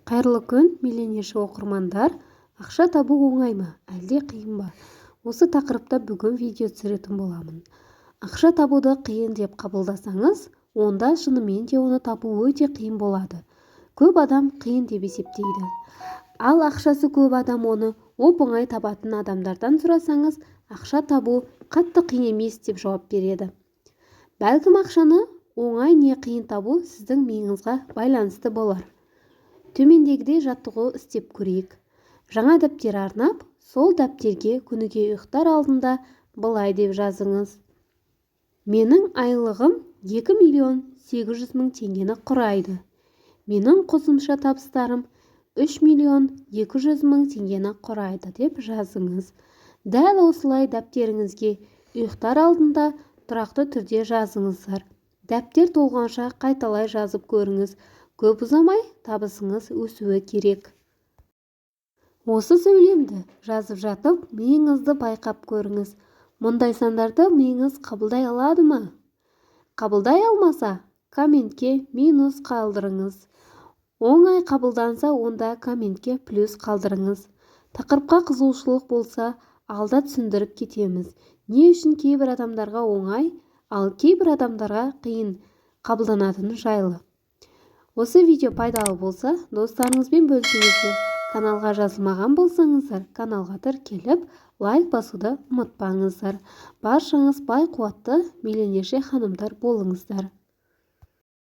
Қайырлы күн, миллионерші оқырмандар! Ақша табу оңай ма, әлде қиын ба? Осы тақырыпта бүгін видео түсіретін боламын. Ақша табуды қиын деп қабылдасаңыз, онда шынымен де оны табу өте қиын болады. Көп адам қиын деп есептейді. Ал ақшасы көп адам, оны оп-оңай табатын адамдардан сұрасаңыз, ақша табу қатты қиын емес деп жауап береді. Бәлкім, ақшаны оңай не қиын табу сіздің миыңызға байланысты болар. Төмендегідей жаттығу істеп көрейік. Жаңа дәптер арнап, сол дәптерге күніге ұйықтар алдында былай деп жазыңыз: «Менің айлығым 2 миллион 800 мың теңгені құрайды. Менің қосымша табыстарым 3 миллион 200 мың теңгені құрайды», – деп жазыңыз. Дәл осылай дәптеріңізге ұйықтар алдында тұрақты түрде жазыңыздар. Дәптер толғанша қайталай жазып көріңіз. Көп ұзамай табысыңыз өсуі керек. Осы сөйлемді жазып жатып, миыңызды байқап көріңіз. Мұндай сандарды миыңыз қабылдай алады ма? Қабылдай алмаса, комментке минус қалдырыңыз. Оңай қабылданса, онда комментке плюс қалдырыңыз. Тақырыпқа қызығушылық болса, алда түсіндіріп кетеміз, не үшін кейбір адамдарға оңай, ал кейбір адамдарға қиын қабылданатыны жайлы. Осы видео пайдалы болса, достарыңызбен бөлісіңіздер. Каналға жазылмаған болсаңыздар, каналға тіркеліп, лайк басуды ұмытпаңыздар. Баршаңыз бай, қуатты миллионерше ханымдар болыңыздар!